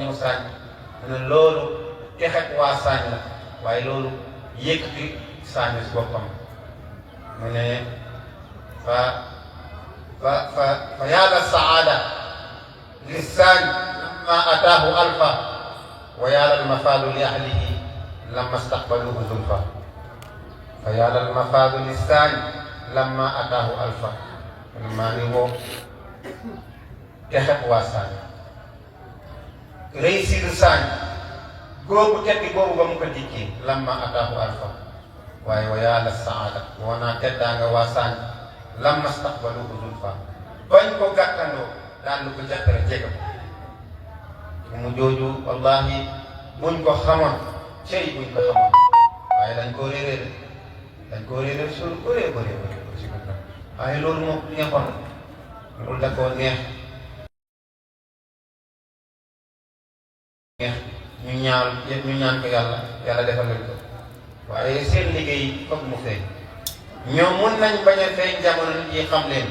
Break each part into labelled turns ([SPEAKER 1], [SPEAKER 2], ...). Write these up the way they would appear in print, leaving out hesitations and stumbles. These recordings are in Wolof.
[SPEAKER 1] ñëw saañ mu ne loolu texet waa saañ la waaye loolu yëkkati saañ si boppam mu ne fa yaala saada li saañ lamma ataahu alfa wa yaala almafaadu li ahlihi lamma staqbaluhu zulfa fa yaala almafaadu li saañ lamma ataahu alfa maa ngi woo texet waa saañ réussir saañ góobu teddi boobu ba mu ko dikkee lamma ataahu alfa waaye wa yàlla saada woo naa teddaanga waa saañ lamma staqbaluhu zulfa bañ ko gàttandoo daal lu ko jàppale jege ko mu jooju wallahi buñ ko xamoon cey buñ ko xamoon waaye dañ koo réeréer suñu bëree si ko waaye loolu moo neexoon loolu da koo neex ñu ñaan ko yàlla defal leen ko waaye seen liggéey foog mu feeñ ñoom mun nañ bañ a feeñ jamono nit yi xam leen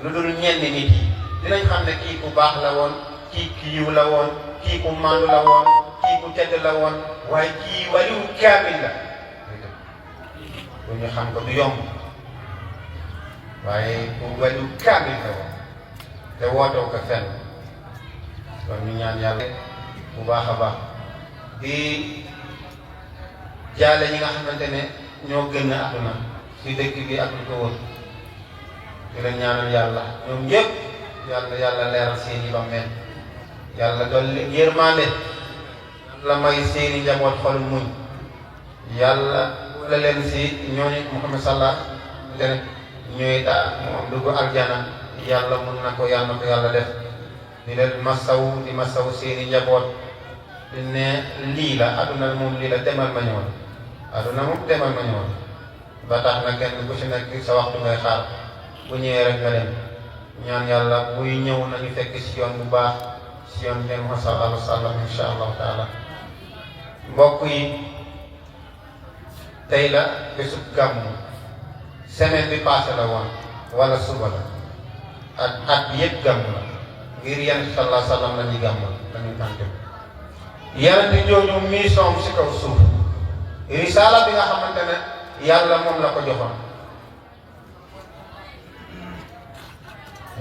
[SPEAKER 1] lu dul ñenn nit yi dinañ xam ne kii ku baax la woon kii ku yiw la woon kii ku maandu la woon kii ku tedd la woon waaye kii waliwu kaamil la bu ñu xam ko du yomb waaye ku waliwu kaamil la woon te wootoo ko fenn kon ñu ñaan yàlla bu baax a baax di jaale ñi nga xamante ne ñoo gën a àdduna si dëkk bi ak lu ko wër di leen ñaanal yàlla ñoom ñëpp yàlla leeral seeni bàmmeel yàlla dolli yërmande yàlla may seeni njaboot xol muñ yàlla la leen si ñooñu Muhammad sallallahu alayhi wa sallam ñooy daa moom dugg aljana yàlla mun na ko yàlla def di leen masaw seeni njaboot di ne lii la aduna moom lii la demal ma ñëwoon aduna moom demal ma ñëwoon ba tax na kenn ku ci nekk sa waxtu ngay xaar bu ñëwee rek nga dem ñaan yàlla buy ñëw nañu fekk si yoon bu baax si yoon bi Muhammad sallallahu alayhi wa sallam insha allahu taala mbokk yi tey la bésub gàmmu semaine bi passé la woon wala suba la ak at bi yëpp gàmmu la ngir yan sallallahu alayhi wa sallam la ñuy gàmmal la ñuy tànte yeneen di jooju mission si kaw suuf risaala bi nga xamante ne yàlla moom la ko joxoon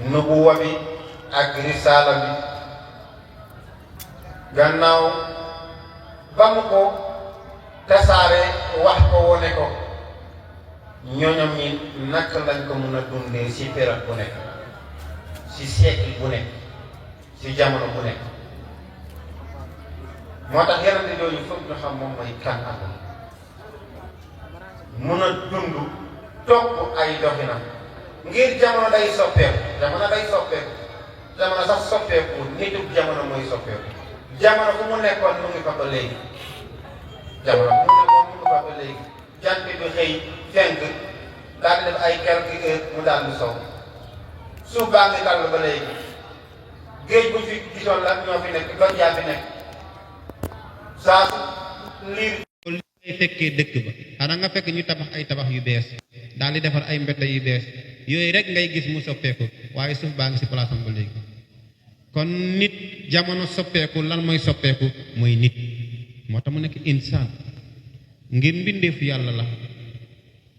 [SPEAKER 1] nubuwa bi ak risaala bi gannaaw ba mu ko tasaare wax ko wone ko ñooñam ñi naka lañ ko mun a dundee si période bu nekk si siècle bu nekk si jamono bu nekk moo tax yeneen yooyu foog ñu xam moom mooy kan ak mun a dund topp ay doxinam ngir jamono day soppeeku jamono sax soppeeku nitug jamono mooy soppeeku jamono fu mu nekkoon mu ngi fa ba léegi jant bi xëy fenk daal di def ay quelques heures mu daal di sow suuf baa ngi tàll ba léegi géej bu fi gisoon la ñoo fi nekk doj yaa fi nekk saa su liir
[SPEAKER 2] ay fekkee dëkk ba xanaa nga fekk ñu tabax ay tabax yu bees daal di defar ay mbedd yu bees yooyu rek ngay gis mu soppeeku waaye suuf baa ngi si place am ba léegi kon nit jamono soppeeku lan mooy soppeeku mooy nit moo tax mu nekk insaan ngir mbindeefu yàlla la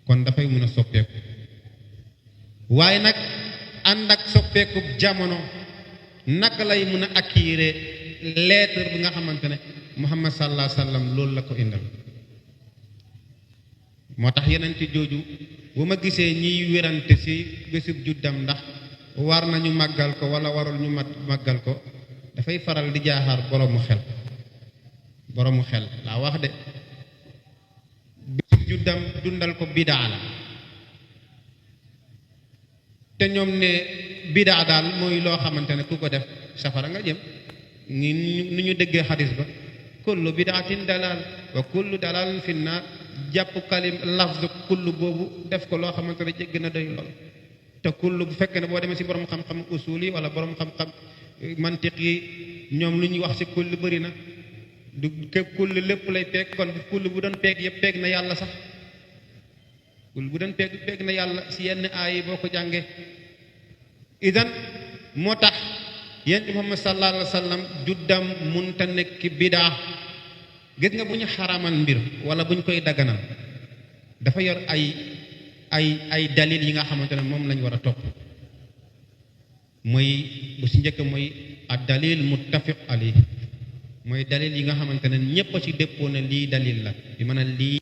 [SPEAKER 2] kon dafay mën a soppeeku waaye nag ànd ak soppeeku jamono naka lay mën a acquérir lettre bi nga xamante ne Muhammad sallallahu alayhi wa sallam loolu la ko indal moo tax yeneen ci jooju bu ma gisee ñiy wérante ci bésub juddam ndax war nañu màggal ko wala warul ñu màggal ko dafay faral di jaaxaar boroomu xel laa wax de bésub juddam dundal ko bidaa la te ñoom ne bidaa daal mooy loo xamante ne ku ko def safara nga jëm nu ñu déggee xadis ba kullu bidaatin dalal wa kullu dalalin fi naar jàpp kalim lafz kullu boobu def ko loo xamante ne jégg na doy lool te kullu bu fekkee ne boo demee si borom xam-xam usul yi wala borom xam-xam mantiq yi ñoom lu ñuy wax si kullu bëri na du képp kullu lépp lay peeg kon kullu bu doon peeg yëpp peeg na yàlla sax kullu bu doon peeg na yàlla si yenn aay yi boo ko jàngee idan moo tax yonent Muhammad sallallahu alayhi wa sallam juddam munta nekk bidaa. gis nga bu ñu xaramal mbir wala bu ñu koy daganal dafa yor ay dalil yi nga xamante ne moom lañ war a topp mooy bu si njëkk mooy ad dalil muttafiq alayhi mooy dalil yi nga xamante ne ñépp a ci dëppoo ne lii dalil la bi mën a lii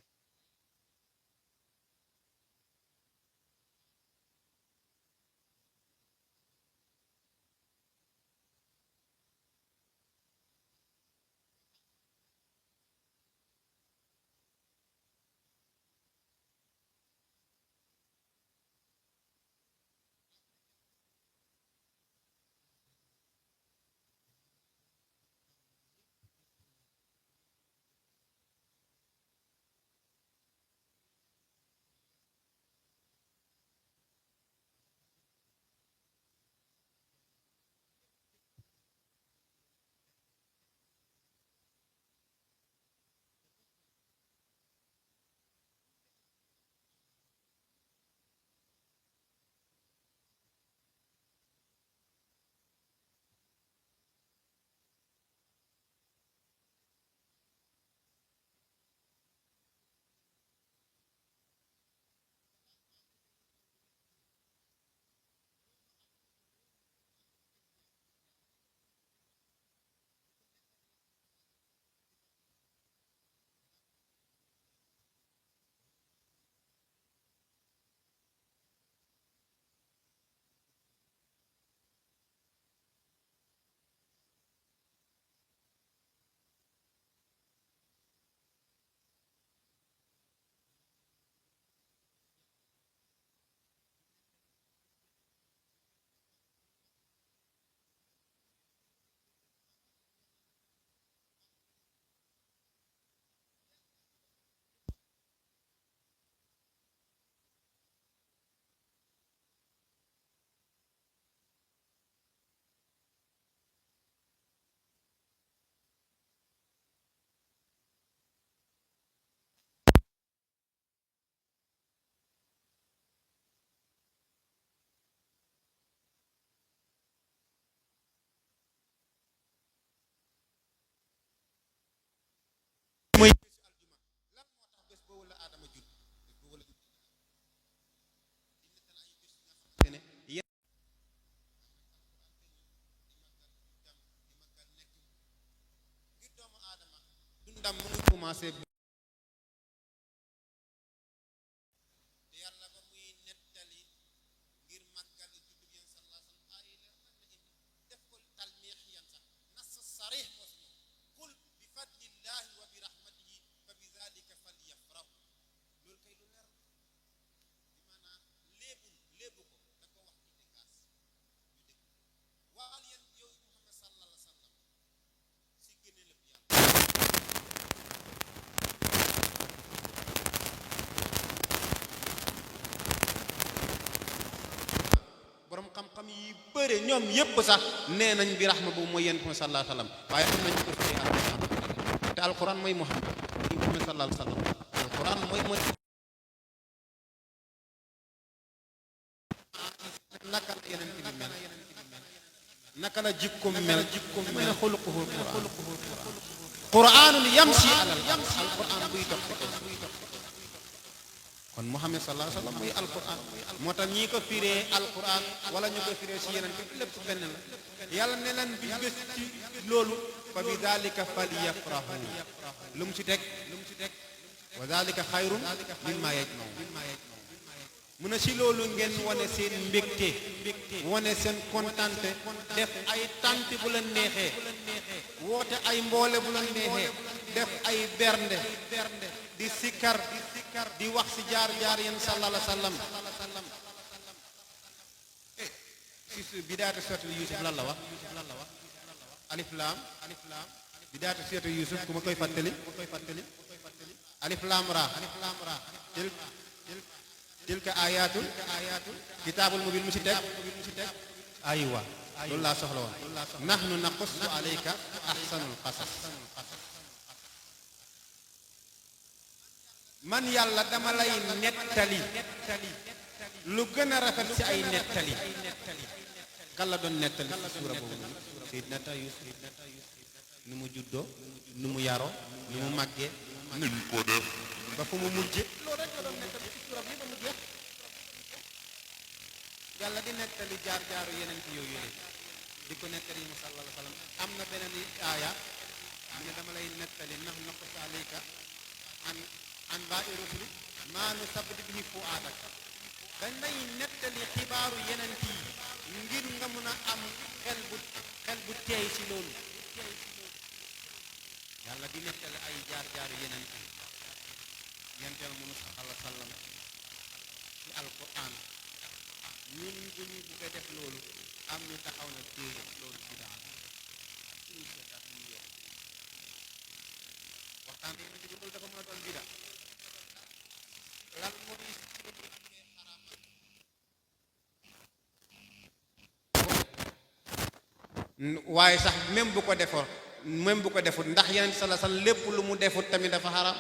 [SPEAKER 2] mooy lan moo tax bés boobu la aadama judd bés boobu la ne ngir doomu aadama dundam mu ngi commencé yàlla ba muy nettali ngir màggal juddu bi sallallahu alayhi wa sallam ay leer nag la indi def ko talmiix yan sax nas sarih moo si ñëw qul bi fadlillahi wa bi rahmatihi fa bi zalika falyafrahu loolu kay lu leer bi maanaam léebu ko da ko wax ci déggaas ñu dégg waal yéen yow Muhammad sallallahu alayhi wa sallam si génne lépp yàlla borom xam-xam yi bëre ñoom yépp sax nee nañ bi rahma boobu mooy yonent Muhammad sallallahu alayhi wa sallam waaye am nañu ko firee alquran te alquran mooy Muhammad sallallahu alayhi wa sallam alquran mooy naka la yonent bi mel naka la jikkoom mel mu ne xuluquhu quraanun yamshi alal alquran buy dox ci kaw kon Muhammad sallallahu alayhi wa sallam muy alquran moo tax ñii ko firee alquran wala ñu ko firee si yeneen bi lépp benn la yàlla ne leen bi gës ci loolu fa bi dalika falyafrahu lu mu si teg wa dalika xayrun mimma yajmaun mu ne si loolu ngeen wane seen mbégte wane seen kontante def ay tànt bu la neexee woote ay mboole bu la neexee def ay bernde di sikkar di wax si jaar yéen sallallahu alayhi wa sallam si bidaatu suratul Yusuf lan la wax alif laam bidaatu suratul Yusuf ku ma koy fàttali alif laam ra tilka ayatul kitaabul mubin mu si teg aywa loolu laa soxla woon nahnu naqussu alayka ahsanul qasas man yàlla dama lay nettali lu gën a rafet ci ay nettali kan la doon nettali suura boobu noonu Seydina Yuusuf nu mu juddoo nu mu yaroo nu mu màggee nuñ ko def ba fu mu mujje loolu rek la doon nettali ci suura bi ba mu jeex yàlla di nettali jaar-jaaru yeneen ci yooyu yële di ko nettali mu sallallahu alayhi wa sallam am na beneen aaya mu ne dama lay nettali ndax naqus alayka an baa'i rusuli maa nusabbitu bihi fu'aadak dañ lay nettali xibaaru yeneen yi ngir nga mun a am xel bu teey ci loolu yàlla di nettali ay jaar-jaaru yeneen yi yenteel mu sallallahu alayhi wa sallam ci alquran ñun bu ñu bëgg a def loolu am ñu taxaw na téere loolu ci daal suñu seetaat ñu yokk waxtaan bi ci loolu dafa mën a doon bida lan mooy waaye sax même bu ko defut ndax yeneen sala sal lépp lu mu defut tamit dafa xaram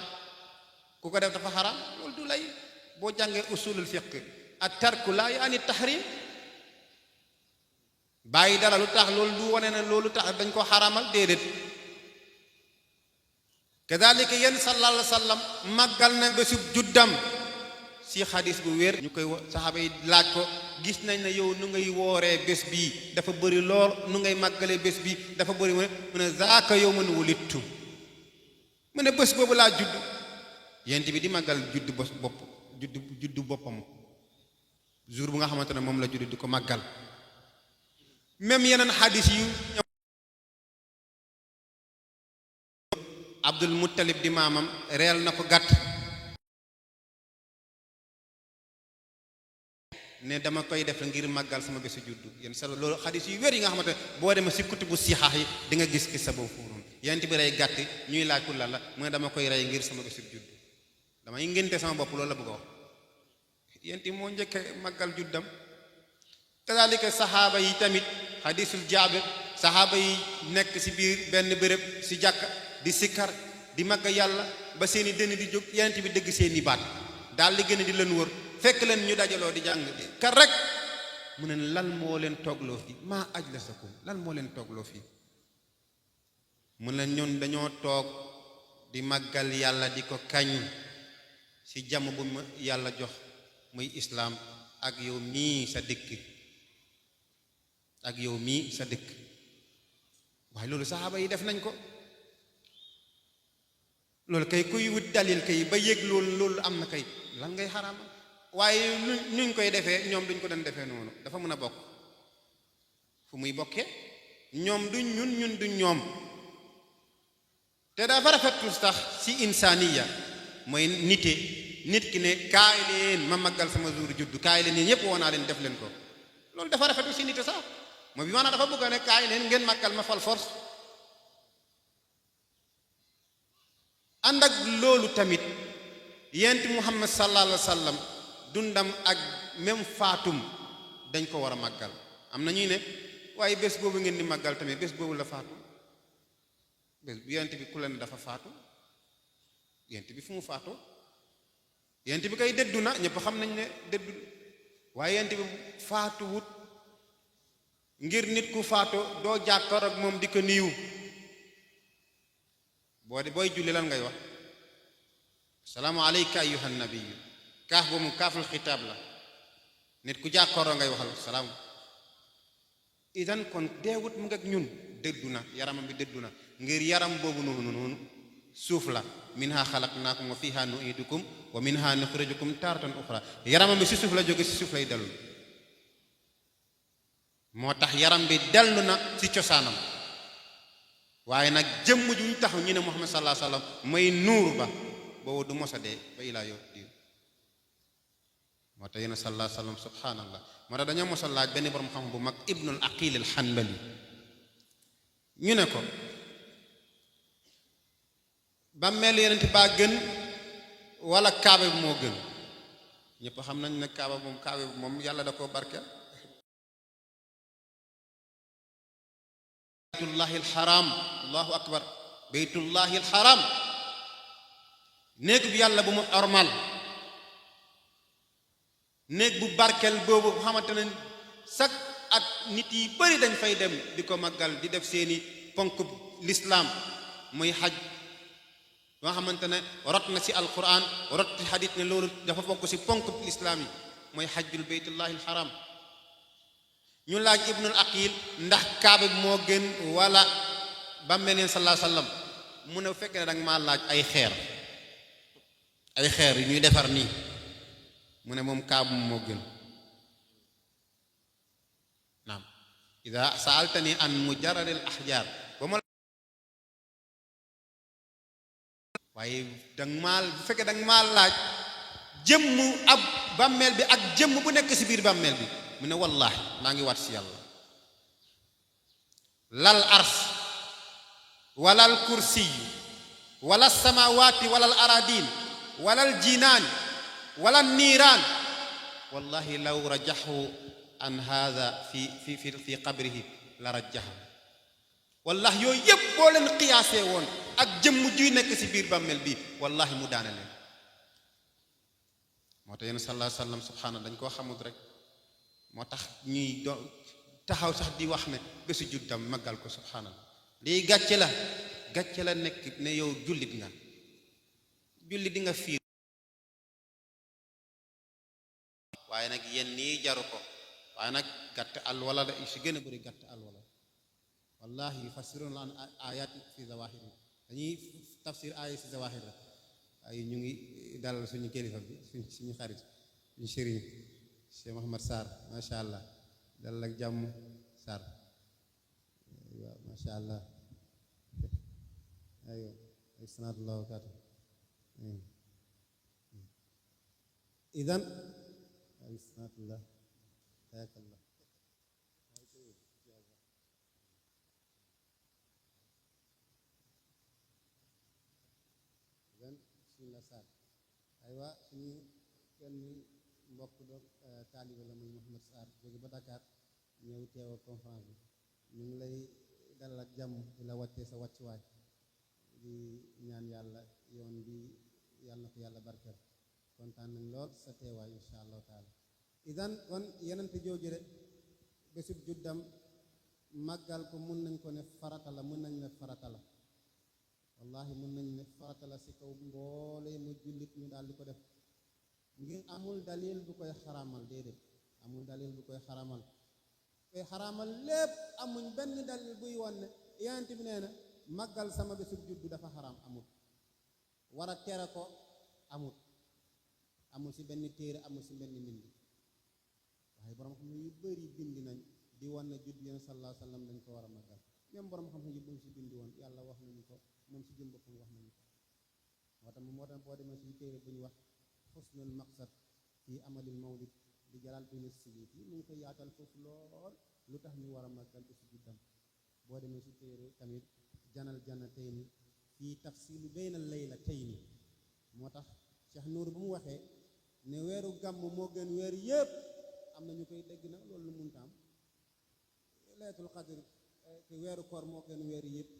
[SPEAKER 2] ku ko def dafa xaram loolu du lay boo jàngee usulul fiqh at tarku laa yaani tahrim bàyyi dara lu tax loolu du wane ne loolu tax dañ ko xaramal déedéet kadalika yéen sallallahu alayhi wa sallam màggal na bésub juddam si xadis bu wér ñu koy saxaaba yi laaj ko gis nañ ne yow nu ngay wooree bés bii dafa bëri lool nu ngay màggalee bés bi dafa bëri mu ne zaaka yawmun wulidtu mu ne bés boobu laa judd yent bi di màggal juddu boppam jour bu nga xamante ne moom la judd di ko màggal même yeneen xadis yu Abdul Muttalib di maamam reel na ko gàtt ne dama koy def ngir màggal sama bésu juddu yéen sa loolu xadis yu wér yi nga xamante ne boo demee si kutubu sixaax yi di nga gis ki sa boobu foofu yent bi rey gàtt ñuy laaj ku lan la mu ne dama koy rey ngir sama bésu juddu damay ngénte sama bopp loolu la bëgg a wax yent moo njëkk màggal juddam kadalika saxaaba yi tamit xadisul jaabir saxaaba yi nekk si biir benn béréb si jàkka di sikkar di màgg yàlla ba seeni dënn di jóg yent bi dëgg seeni baat daal di gën a di leen wër fekk leen ñu dajaloo di jàng kar rek mu ne lan moo leen toogloo fii maa ajlasakum lan moo leen toogloo fii mu ne ñun dañoo toog di màggal yàlla di ko kañ si jàmm bu ma yàlla jox muy islaam ak yow mii sa dëkk waaye loolu saxaaba yi def nañ ko loolu kay kuy wut dalil kay ba yëg loolu am na kay lan ngay xaraama waaye nuñ koy defee ñoom duñ ko doon defee noonu dafa mën a bokk fu muy bokkee ñoom duñ ñun duñ ñoom te dafa rafetul sax si insaniya mooy nit ki ne kaay leen ma màggal sama jour juddu kaay leen yéen ñëpp woo naa leen def leen ko loolu dafa rafetul si nite sax mooy bi maanaam dafa bëgg ne kaay leen ngeen màggal ma fal force ànd ak loolu tamit yent Muhammad sallallahu alayhi wa sallam dundam ak même faatum dañ ko war a màggal am na ñuy ne waaye bés boobu ngeen di màggal tamit bés boobu la faatu bés bu yent bi ku leen dafa faatu yent bi fu mu faatoo yent bi kay dëddu na ñëpp xam nañ ne dëddu waaye yent bi faatuwut ngir nit ku faatoo doo jàkkoor ak moom di ko niiw booy julli lan ngay wax salaamu alayka ayyuhan nabiyyu kaaf boobu mu kaaful xitaab la nit ku jàkkooroo ngay waxal salaam idan kon deewut mu ngi ak ñun dëddu na yaramam bi dëddu na ngir yaram boobu noonu suuf la minha xalaqnaakum wa fiha nu'idukum wa minha nuxrijukum taaratan uxra yaramam bi si suuf la jóge si suuf lay dellu moo tax yaram bi dellu na si cosaanam waaye nag jëmm ju ñu taxaw ñu ne Muhammad sallallahu alayhi wa sallam may nuur ba boobu du mos a dee ba ilaa yow diin moo tax yéen sallallahu alayhi wa sallam subhanallah moo tax dañoo mos a laaj benn borom xam bu mag ibnul aqil al hanbali ñu ne ko ba mel yeneen baa gën wala kaaba bi moo gën ñëpp xam nañ ne kaaba bi moom yàlla da koo barkeel baytullahi alxaram allahu akbar baytullahi alxaram néeg bi yàlla bu mu ormal néeg bu barkeel boobu xamante ne chaque at nit yi bari dañ fay dem di ko màggal di def seeni ponk l'islam muy xaj nga xamante ne rot na ci alquran rot ci xadis ne loolu dafa bokk ci ponk l'islam yi mooy xajjul baytullahi alxaram ñu laaj ibnul aqil ndax kaaba bi moo gën wala bàmmeel neen sallallahu alayhi wasallam mu ne bu fekkee ne danga maa laaj ay xeer yu ñuy defar nii mu ne moom kaaba moo gën naam ida saaltani an mujarradil ahjar ba ma waaye danga maa bu fekkee danga maa laaj jëmm ab bàmmeel bi ak jëmm bu nekk ci biir bàmmeel bi mu ne wallaahi maa ngi waat ci yàlla lal ars walal kursi wala samawati walal aradin walal jinaan walal niiraan wallahi law rajaxu an hada fi qabrihi la rajaxu wallahi yooyu yëpp boo leen qiyaasee woon ak jëmm juy nekk ci biir bàmmeel bi wallahi mu daane leen moo tax yéen sallallahu alayhi wa sallam subhaana dañ koo xamut rek moo tax ñuy taxaw sax di wax ne bésu juddam màggal ko subhaanallah lii gàcce la nekk ne yow jullit di nga fiir waaye nag yenn nii jaru ko waaye nag gàtt alwala la si gën a bëri gàtt alwala wallahi yufassiruna an ayat fi zawahir dañuy tafsir ayat fi zawahir rek ay ñu ngi dalal suñu kilifa bi suñu xarit suñu sëriñ Cheikh Mouhamad Sarr macha allah dalal ak jàmm Sarr waaw macha allah aywa ay sanatullah wakatu idan ay sanatullah hayakallah idan bismillah Sarr aywa suñu kenn mbokk doom taalibe la muy Mouhamad Sarr jóge ba Dakar ñëw teewa conférence bi ñu ngi lay dalal ak jàmm di la wàccee sa wàccuwaay di ñaan yàlla yoon bi yàlla na ko yàlla barkeel kontaan nañ lool sa teewaay insha allahu taala idan kon yenente jooju de bésub juddam màggal ko mun nañ ko ne farata la mun nañ ne farata la wallahi mun nañ ne farata la si kaw mboole mu jullit ñu daal di ko def ngir amul dalil bu koy xaramal déedéet amul dalil bu koy xaramal lépp amuñ benn dalil buy won ne yonent bi nee na màggal sama bésub juddu dafa xaram amul war a tere ko amul si benn téere amul si benn mbind waaye borom xam ne yu bëri bind nañ di won ne judd yonent sallallahu alayhi wa sallam dañ ko war a màggal même borom xam ne yu bëri si bindi woon yàlla wax nañu ko moom si jëm boppam wax nañu ko moo tax boo demee si téere bu ñu wax xusnul maqsad fii amalil mawlid di jalal bin Suyuti yi mu ngi koy yaatal foofu lool lu tax ñu war a màggal bésu juddam boo demee si téere tamit janal jannatayni fii tafsili bayna laylatayni moo tax Cheikh Nour bu mu waxee ne weeru gàmm moo gën weer yëpp am na ñu koy dégg na loolu lu munta am laylatul qadr te weeru koor moo gën weer yëpp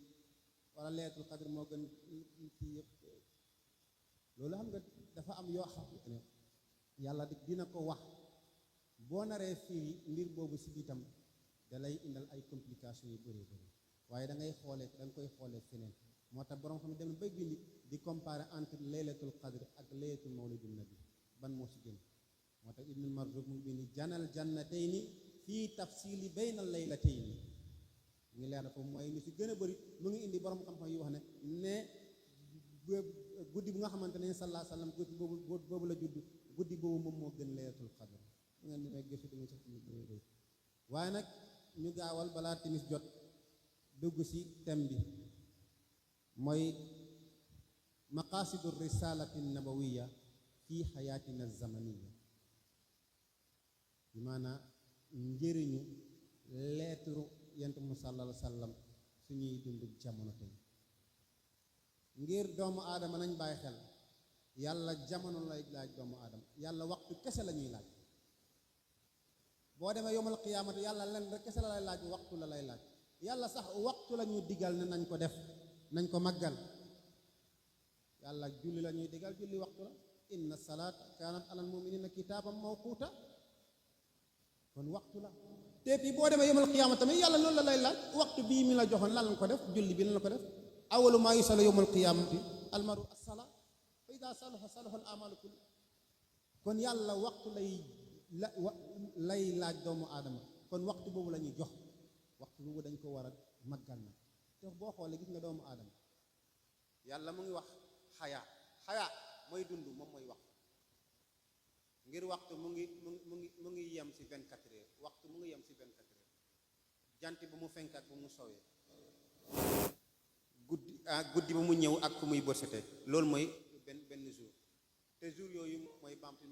[SPEAKER 2] wala laylatul qadr moo gën kii yëpp loolu xam nga dafa am yoo xam ne yàlla dina ko wax boo naree firi mbir boobu si bitam da lay indal ay complications yu bëree bëri waaye da ngay xoolee da nga koy xoolee feneen moo tax borom xam ne dem na bay bindi di comparer entre laylatul qadr ak laylatul mawlidin nabi ban moo si gën moo tax ibnul marzuq mu bindi janal jannatayni fii tafsili bayna laylatayni mu ngi leer na foofu mooy li si gën a bëri mu ngi indi borom xam-xam yu wax ne guddi bu nga xamante ne sallallahu alayhi wa sallam guddi boobu la judd guddi boobu moom moo gën laylatul qadr mu ngeen demee gëstu dama sax waaye nag ñu gaawal balaa timis jot dugg ci thème bi mooy maqasidu risalati nabawiya fi xayaatina zamaniya bi maanaa njëriñu leeturu yent mu sallallahu alayhi wa sallam suñuy dund jamono tey ngir doomu aadama nañ bàyyi xel yàlla jamono lay laaj doomu aadama yàlla waxtu kese la ñuy laaj boo demee yomal qiyaamati yàlla len rek kese la lay laaj waxtu la lay laaj yàlla sax waxtu la ñuy digal ne nañ ko def nañ ko màggal yàlla julli la ñuy digal julli waxtu la inna salaata kaanat alal muminina kitaaban mawquuta kon waxtu la
[SPEAKER 3] te puis boo demee yawmal qiyaama tamit yàlla loolu la lay laaj waxtu bii mi la joxoon lan la ko def julli bi lan la ko def awalu maa yusalu yawmal qiyaamati almaru as-salaa fa idaa salaha salaha al amalu kullu kon yàlla waxtu lay laaj doomu aadama kon waxtu boobu la ñuy jox waxtu boobu dañ ko war a màggal na te boo xoolee gis nga doomu aadama yàlla mu ngi wax xayaa mooy dund moom mooy waxtu ngir waxtu mu ngi yem ci 24 heures waxtu mu ngi yem ci 24 heures jant bi mu fenk ak bu mu sowee guddi ba mu ñëw ak fu muy bërsete loolu mooy benn jour te jour yooyu mooy bamtu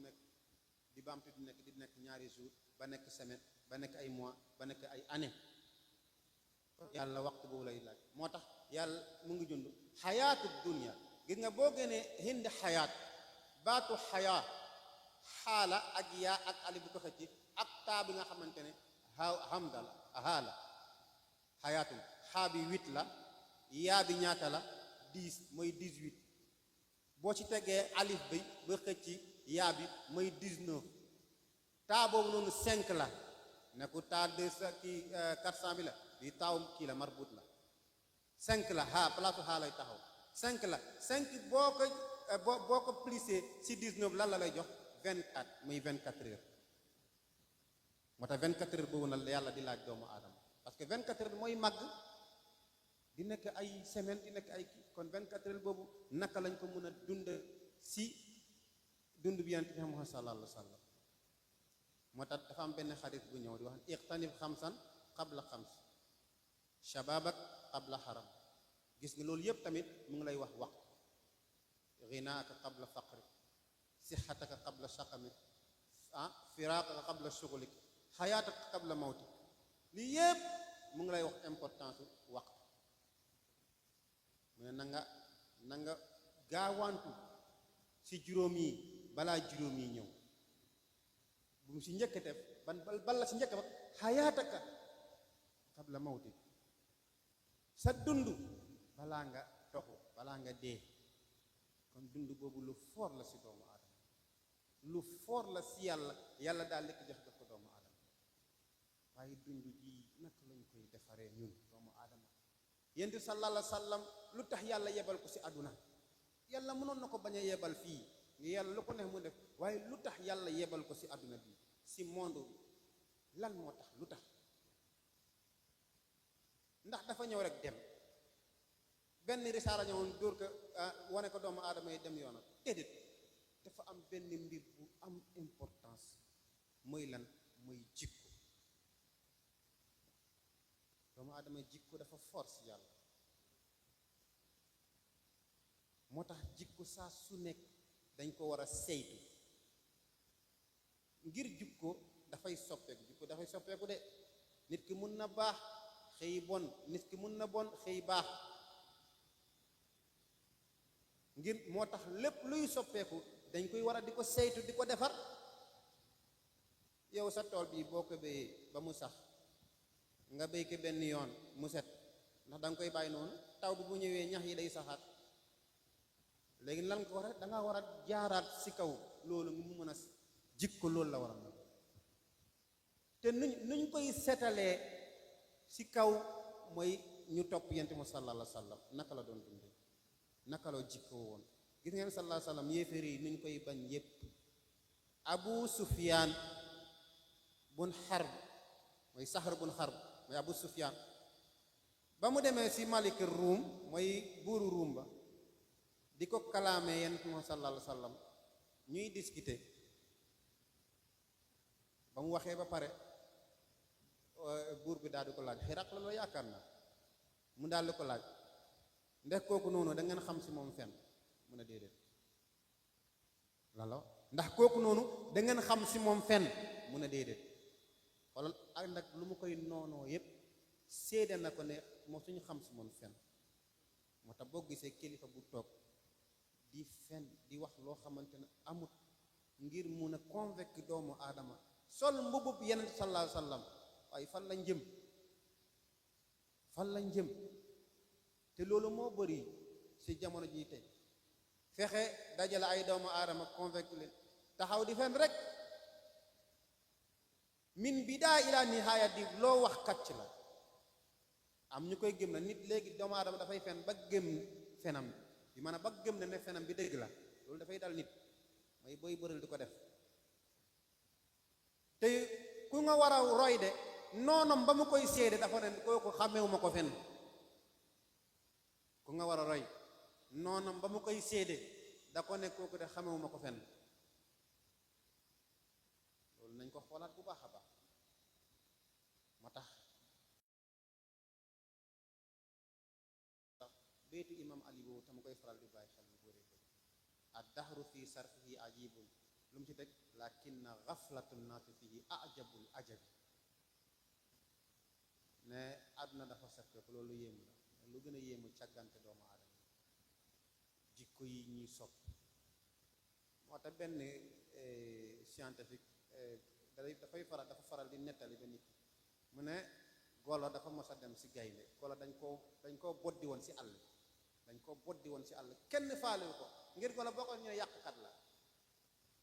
[SPEAKER 3] di nekk ñaari jour ba nekk semaine ba nekk ay mois ba nekk ay année yàlla waxtu boobu lay laaj moo tax yàlla mu ngi jund xayaatu dunya gis nga boo génnee hind xayaat baatu xayaa xaala ak yaa ak ali bu ko xëcc ak taa bi nga xamante ne hamda la haala xayaatum xaa bi 8 la yaa bi ñaata la 10 mooy 18 boo ci tegee alif bi ba xëcc yaa bi mooy 19 taa boobu noonu 5 la ne ko taa 200 kii 400 bi la bi taaw kii la marbut la 5 la haa place haa lay taxaw 5 la 5 boo ko plissé si 19 lan la lay jox 24 muy 24 heures moo tax 24 heures boobu nag yàlla di laaj doomu aadama parce que 24 heures mooy màgg di nekk ay semaine di nekk ay kii kon 24 heures boobu naka lañ ko mën a dund si dund bi yonent bi Muhammad sallallahu alayhi wa sallam moo tax dafa am benn xadis bu ñëw di wax iqtanib xamsan qabla xams shababak qabla haram gis nga loolu yëpp tamit mu ngi lay wax waxtu ghinaaka qabla faqri sixataka qabla saqamik firaaqaka qabla shughlik xayaataka qabla mawtik lii yëpp mu ngi lay wax importance waxtu mu ne na nga gaawantu si juróom yi balaa juróom yi ñëw bu mu si njëkk def ban la si njëkk ba xayaataka qabla mawtik sa dund balaa nga toxu balaa nga dee kon dund boobu lu fort la si doomu aadama lu fort la si yàlla daal lekk jox ko doomu aadama waaye dund ji naka lañ koy defaree ñun doomu aadama yonent bi sallallahu alayhi wa sallam lu tax yàlla yebal ko si àdduna yàlla mënoon na ko bañ a yebal fii ngi yàlla lu ko neex mu def waaye lu tax yàlla yebal ko si àdduna bi si monde bi lan moo tax lu tax ndax dafa ñëw rek dem benn risaala ñëwoon dóor ko wane ko doomu aadama yi dem yoonam déedéet dafa am benn mbir bu am importance mooy lan mooy jikko doomu aadama jikko dafa force yàlla moo tax jikko saa su nekk dañ ko war a saytu ngir jikko dafay soppeeku de nit ki mun na baax xëy bon nit ki mun na bon xëy baax ngir moo tax lépp luy soppeeku dañ koy war a di ko saytu di ko defar yow sa tool bi boo ko béyee ba mu sax nga béy ko benn yoon mu set ndax da nga koy bàyyi noonu taw bi bu ñëwee ñax yi day saxaat léegi lan ko war a danga war a jaaraat si kaw loolu mu mën a jikko loolu la war a mel te nuñ koy setalee si kaw mooy ñu topp yent mu sallallahu alayhi wa sallam naka la doon dundee naka la jikko woon gis ngeen sallallahu alayhi wa sallam yéeféer yi nuñ koy bañ yépp Abu Sufyaan bun Harb mooy Saxr bun Harb mooy Abu Sufyaan ba mu demee si Malik Ruum mooy buuru Ruum ba di ko kalaamee yent mu sallallahu alayhi wa sallam ñuy discuter ba mu waxee ba pare buur bi daal di ko laaj Xiraq la yaakaar na mu daal di ko laaj ndax kooku noonu da ngeen xam si moom fenn mu ne déedéet lalo ndax kooku noonu da ngeen xam si moom fenn mu ne déedéet xoolal ak nag lu mu koy noonoo yépp séede na ko ne moo suñu xam si moom fenn moo tax boo gisee kilifa bu toog di fen di wax loo xamante ne amut ngir mun a convaincre doomu aadama sol mbubub yeneen sallallahu alayhi wa sallam waaye fan lañ jëm te loolu moo bëri ci jamono ji tey fexe dajale ay doomu aadama convaincre leen taxaw di fen rek min bidaa ila nihaaya di loo wax kàcc la. am ñu koy gëm na nit léegi doomu aadama dafay fen ba gëm fenam bi maanaam ba gëm ne fenam bi dëgg la loolu dafay dal nit mooy booy bëral di ko def te ku nga war a roy de noonam ba mu koy seede dafa ne kooku xàmmewuma ko fen ku nga war a roy noonam ba mu koy seede da ko ne kooku de xàmmewuma ko fen loolu nañ ko xoolaat bu baax a baax moo tax béytu imam ali boobu te mu koy faral di bàyyi xel lu bëri ad dahru fi sarfihi ajibun lu mu ci teg lakinna ghaflatu naasi fihi ajabul ajabi ne àdduna dafa soppeeku loolu yéemu la lu gën a yéemu càggante doomu aadama jikko yi ñuy sopp moo tax benn scientifique dafa faral di nettali ba nit mu ne golo dafa mos a dem si gaynde golo dañ koo boddi woon si àll kenn faalewu ko ngir golo boo ko ñu ne yàqkat la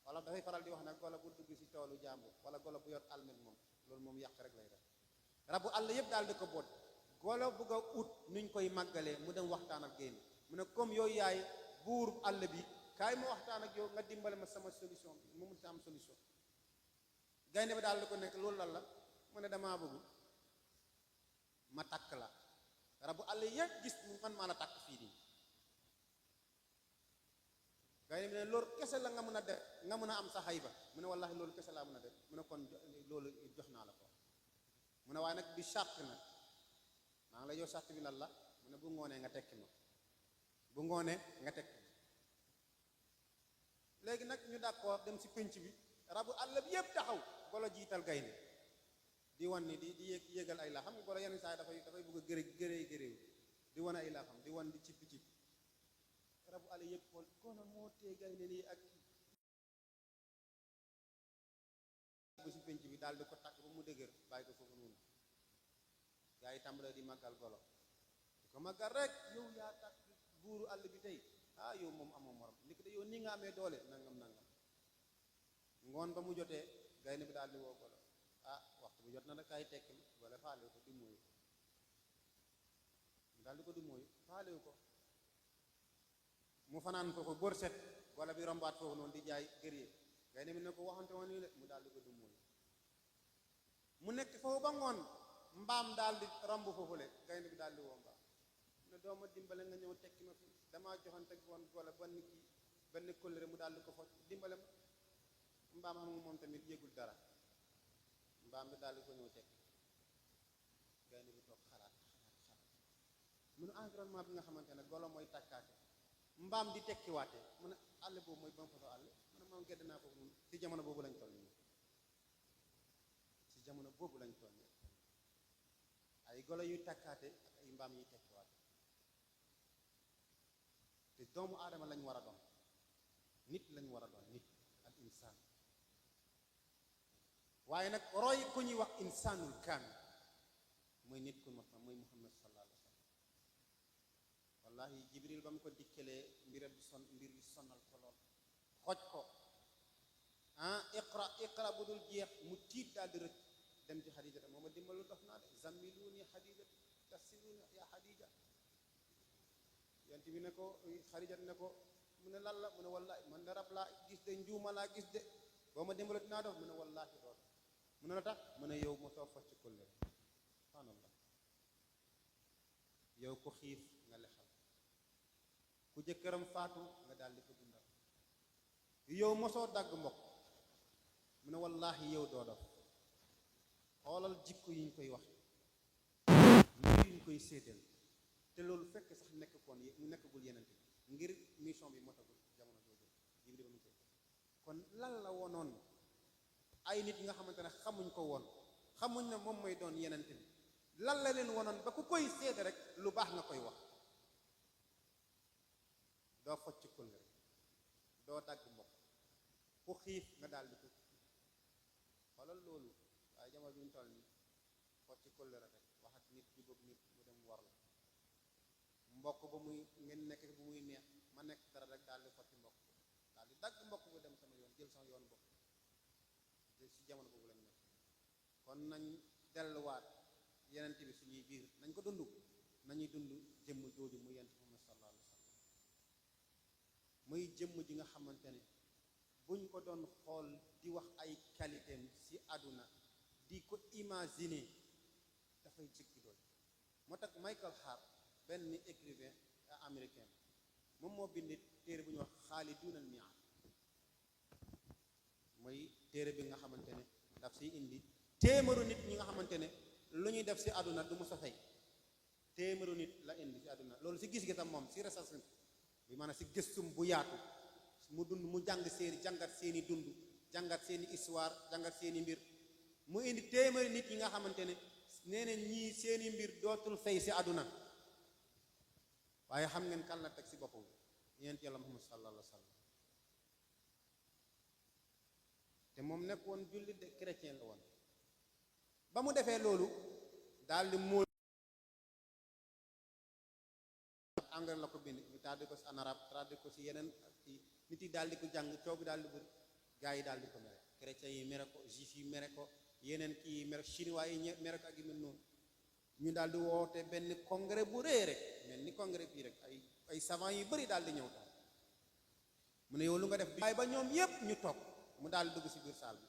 [SPEAKER 3] wala dafay faral di wax ne golo bu dugg si toolu jàmbur wala golo bu yor almet moom loolu moom yàq rek lay def rabu àll yëpp daal di ko boot golo bugg a ut nuñ koy màggalee mu dem waxtaan ak gaynde mu ne comme yooyu yaay buur àll bi kaay ma waxtaan ak yow nga dimbale ma sama solution bi mu mun si am solution gaynde bi daal di ko nekk loolu lan la mu ne damaa bëgg ma takk la rabu àll yëpp gis man maa la takk fii nii gaynde bi ne loolu kese la nga mën a def nga mën a am sa xayba mu ne wallahi loolu kese laa mën a def mu ne kon loolu jox naa la ko mu ne waaye nag bi charte nag maa ngi la yow charte bi lan la mu ne bu ngoonee nga tekki ma bu ngoonee nga tekki ma léegi nag ñu d'accord dem si pénc bi rabu àll bi yëpp taxaw golo jiital gaynde di wan ni di yéegal ay la xam nga golo yenn saa yi dafay bëgg a gëree di wan ay la xam di wan di cippi rabu àll yëpp xool kono moo tee gaynde nii ak bu si pénc bi daal di ko takk ba mu dëgër bàyyi ko foofu noonu gaa yi tàmbale di màggal golo di ko màggal rek yow yaa takk buuru àll bi tey yow moom amoo morom ndiki de yow ni nga amee doole nangam ngoon ba mu jotee gaynde bi daal di woo golo waxtu bu jot na nag kaay tekki ma wala faalewu ko di mooyu daal di ko di mooyu faalewu ko mu fanaan foofu bër set wala bi rombaat foofu noonu di jaay gëree gaynde bi ne ko waxante woon nii de mu daal di ko di mooyu mu nekk foofu ba ngoon mbaam daal di romb foofule gaynde bi daal di woo mbaam ne dooma dimbale nga ñëw tekki ma fi damaa joxante woon wala benn kóllëre mu daal di ko fa dimbale ma mbaam xam nga moom tamit yëgul dara mbaam bi daal di ko ñëw tekki gaynde bi toog xalaat mu ne environnement bi nga xamante ne golo mooy takkaate mbaam di tekkiwaate mu ne àll boobu mooy ban façon àll mu ne moom gedd naa foofu noonu si jamono boobu lañ toll nii ay golo yuy takkaate ak ay mbaam yuy tekkiwaate te doomu aadama lañ war a doon nit lañ war a doon nit al insaan waaye nag roy ku ñuy wax insaanul kaamil mooy nit ku mat mooy muhammad sallallahu alayhi wa sallam wallahi jibril ba mu ko dikkalee mbir yi sonal ko lool xoj ko iqra bu dul jeex mu tiit daal di rëcc dem ci xadijata mooma dimbalu dox naa de zammiluuni xadijata tasiluuni yaa xadija yonent bi ne ko xadijat ne ko mu ne lan la mu ne wallahi man de rab laa gis de njuuma laa gis de boo ma dimbalu dinaa dox mu ne wallahi doon mu ne la tax mu ne yow ma soo fas ci kóllëre subhaanallah yow ko xiif nga lexal ku jëkkëram faatu nga daal di ko dundal yow mosoo dagg mbokk mu ne wallahi yow doo dof xoolal jikko yi ñu koy wax mbir yi ñu koy séetal te loolu fekk sax nekkagul yeneen bi ngir mission bi motagul jamono jooju jibril ba mu koy kon lan la wonoon ay nit yi nga xamante ne xamuñ ko woon xamuñ ne moom mooy doon yeneen bi lan la leen wonoon ba ku koy seede rek lu baax nga koy wax doo focc kóllëre doo dagg mbokk ku xiif nga daal di ko xoolal loolu waaye jamono bi ñu toll nii focc kóllëre rek wax ak nit ju bëgg nit mu dem war la mbokk ba muy ngeen nekk bu muy neex ma nekk dara rek daal di focc mbokk daal di dagg mbokk bu dem sama yoon jël sama yoon mbokk te si jamono boobu lañ nekk kon nañ delluwaat yenent bi suñuy biir nañ ko dund nañuy dund jëmm jooju mu yent Muhammad sallallahu alayhi wa sallam muy jëmm ji nga xamante ne buñ ko doon xool di wax ay qualitéem ci àdduna di ko imaginer dafay jëkki doon moo tax Michael Hart benn écrivain américain moom moo bind téere bu ñuy wax Xaaliduna al Mi'ad mooy téere bi nga xamante ne daf siy indi téeméeru nit ñi nga xamante ne lu ñuy def ci àdduna du mu sa fay téeméeru nit la indi ci àdduna loolu ci gis-gisam moom ci recherche bi maanaam ci gëstum bu yaatu mu dund mu jàng seeni jàngat seeni dund jàngat seeni histoire jàngat seeni mbir mu indi téeméeri nit ñi nga xamante ne nee na ñii seeni mbir dootul fay ci àdduna waaye xam ngeen kan la teg ci boppam yonent Yàlla Muhammad sallallahu alayhi wa sallam te moom nekk woon jullit de chrétien la woon ba mu defee loolu daal di mool anglais la ko bind ñu traduit ko ci en arabe traduit ko ci yeneen ci nit yi daal di ko jàng coow bi daal di bëri gars yi daal di ko mere chrétiens yi mere ko juif yi mere ko yeneen kii yi mere chinois yi mere ko ak yu mel noonu ñu daal di woote benn congrès bu rëy rek mel ni congrès bii rek ay savants yu bëri daal di ñëw taal mu ne yow lu nga def waaye ba ñoom yépp ñu toog mu daal di dugg ci biir saal bi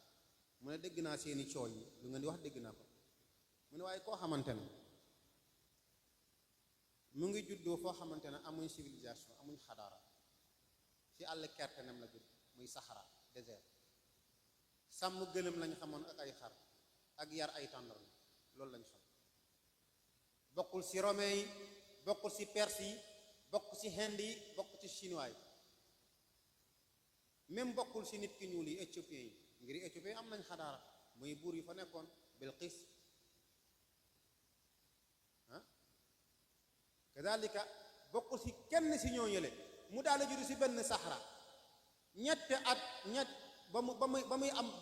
[SPEAKER 3] mu ne dégg naa seeni coow yi lu ngeen di wax dégg naa ko mu ne waaye koo xamante ne mu ngi juddoo foo xamante ne amuñ civilisation amuñ xadaara ci àll kertenem la judd muy Sahara désert sàmm gëlëm lañ xamoon ak ay xar ak yar ay tàndarma loolu lañ xam bokkul ci romain yi bokkul ci perse yi bokk ci hind yi bokk ci chinois yi même bokkul ci nit ki ñuul yi éthiopien yi ngir éthiopien yi am nañ xadaara muy buur yi fa nekkoon Bilqis kadalika bokkul ci kenn ci ñoo yële mu daal di juddu ci benn Sahara ñett at ñett ba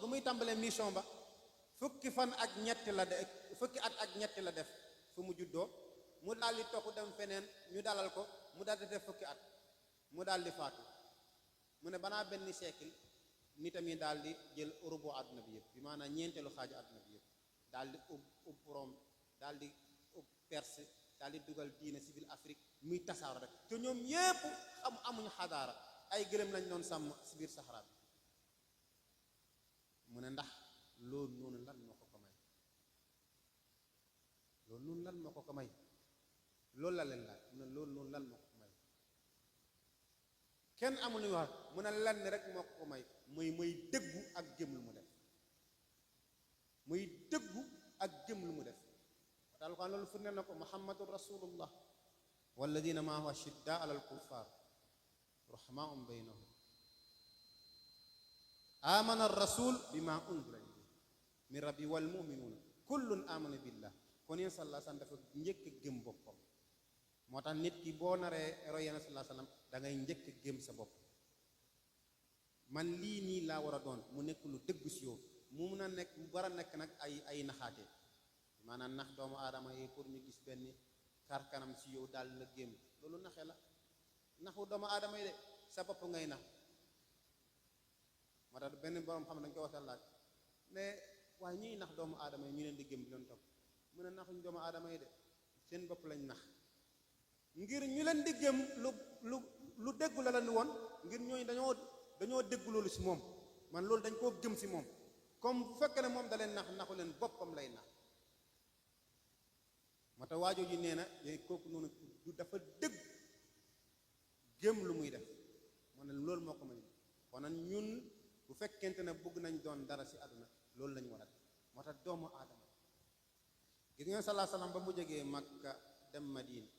[SPEAKER 3] muy tàmbalee mission ba fukki fan ak ñett la def fukki at ak ñett la def fu mu juddoo mu daal di toxu dem feneen ñu dalal ko mu daal di def fukki at mu daal di faatu mu ne banaa benn siècle nitam yi daal di jël Europe àdduna bi yëpp bi maanaam ñeenteelu xaaju àdduna bi yëpp daal di ub Rome daal di ub Perse daal di dugal diine ci biir Afrique muy tasaaro rek te ñoom yépp amuñu xadaara ay gëlëm lañ doon sàmm ci biir Sahara bi mu ne ndax loolu noonu lan moo ko ko may loolu noonu lan moo ko ko may loolu la leen laaj mu ne loolu noonu lan moo ko ko may kenn amul lu ñu wax mu ne lan rek moo ko ko may muy dëggu ak jëm lu mu def muy dëggu ak jëm lu mu def daal ko loolu fu ne na ko muhammadun rasulullah walladina maahu ashiddaa alal kuffar rahmaa'un baynahum amana rasul bima unzila ilayhi min rabbi wal mu'minuuna kullun amana billah kon yéen sallallahu alayhi wa sallam dafa njëkk gëm boppam moo tax nit ki boo naree roy yéen sallallahu alayhi wa sallam da ngay njëkk gëm sa bopp man lii nii laa war a doon mu nekk lu dëgg si yow mu mun a nekk mu war a nekk nag ay naxaate maanaam nax doomu aadama yi pour ñu gis benn kar kanam si yow daal la gëm loolu naxee la naxu doomu aadama yi de sa bopp ngay nax moo tax benn borom xam ne dañ ko waxtaan laaj mais waaye ñuy nax doomu aadama yi ñu leen di gëm di leen topp mu ne naxuñ doomu aadama yi de seen bopp lañ nax ngir ñu leen di gëm lu déggu la leen woon ngir ñooñu dañoo déggu loolu si moom man loolu dañ koo gëm si moom comme bu fekkee ne moom da leen naxu leen boppam lay nax moo tax waajoo ji nee na kooku noonu du dafa dëgg gëm lu muy def moo ne loolu moo ko may kon ñun bu fekkente ne bëgg nañ doon dara si àdduna loolu lañu war a def moo tax doomu aadama gis ngeen salaa salaam ba mu jógee Makka dem Madina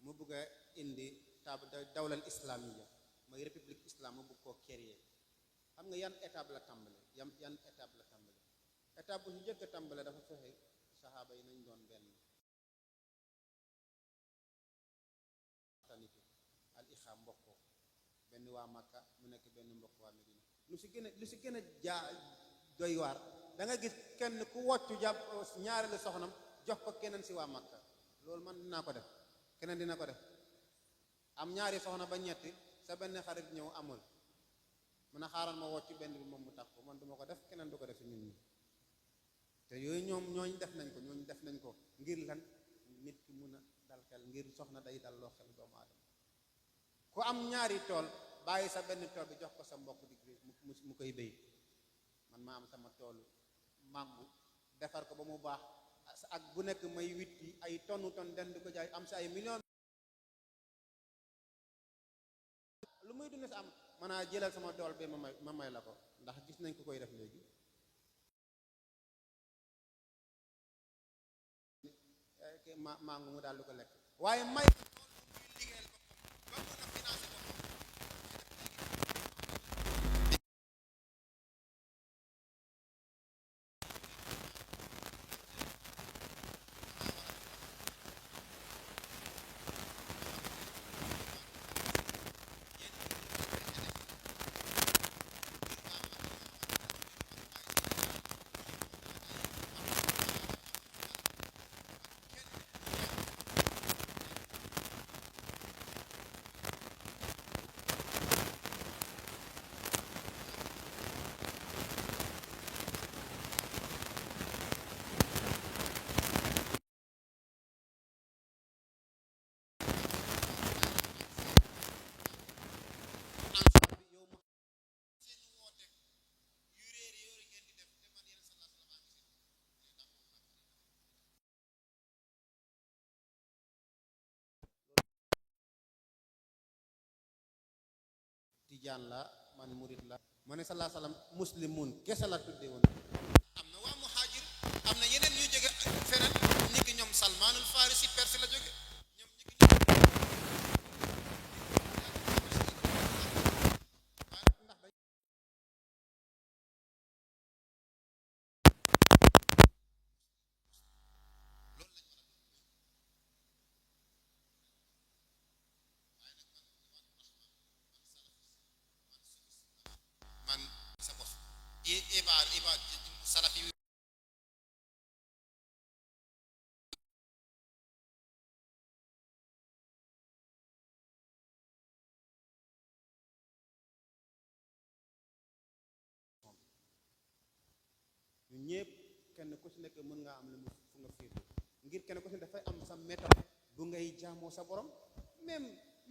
[SPEAKER 3] mu bëgg a indi dawlal islamiya mooy république islam mu bëgg koo créer xam nga yan étape la tàmbale yan étape la tàmbale étape bu ñu njëkk a tàmbale dafa fexe saxaaba yi nañ doon benn tanité al ixaa mbokkoo benn waa Makka mu nekk benn mbokk waa Medina lu si gën a jaa doy waar da nga gis kenn ku woccu jàpp ñaareelu soxnam jox ko keneen si waa Makka loolu man dinaa ko def keneen dina ko def am ñaari soxna ba ñetti sa benn xarit ñëw amul mun a xaaral ma wocc benn bi moom mu tax ko man duma ko def keneen du ko def si ñun ñi te yooyu ñooñu def nañ ko ngir lan nit ki mun a dal xel, ngir soxna day dal loo xel doomu aadama. ku am ñaari tool bàyyi sa benn tool bi jox ko sa mbokk di mu koy béy. man maa am sama toolu màngu defar ko ba mu baax ak bu nekk may witti ay tonne den di ko jaay am sa ay millions. lu muy dund sa am mën a jëlal sama tool bi ma may la ko, ndax gis nañ ko koy def léegi. màngu mu daal di ko lekk waaye may liggéeyal ba mun a financé boppam. Tijaan la man murid la ma ne sallallahu alayhi wasallam muslimun kese la tuddee woon. am na waa muhaajir, am na yeneen ñu jóge feneen ñi ki ñoom Salmaanul Farisi Perse la jóge ñoom ñi ki man sa bopp ibaad salafi yi ñun ñëpp kenn ku ci nekk mën ngaa am lu mu fu nga féete, ngir kenn ku ci dafay am sa méthode bu ngay jaamoo sa borom.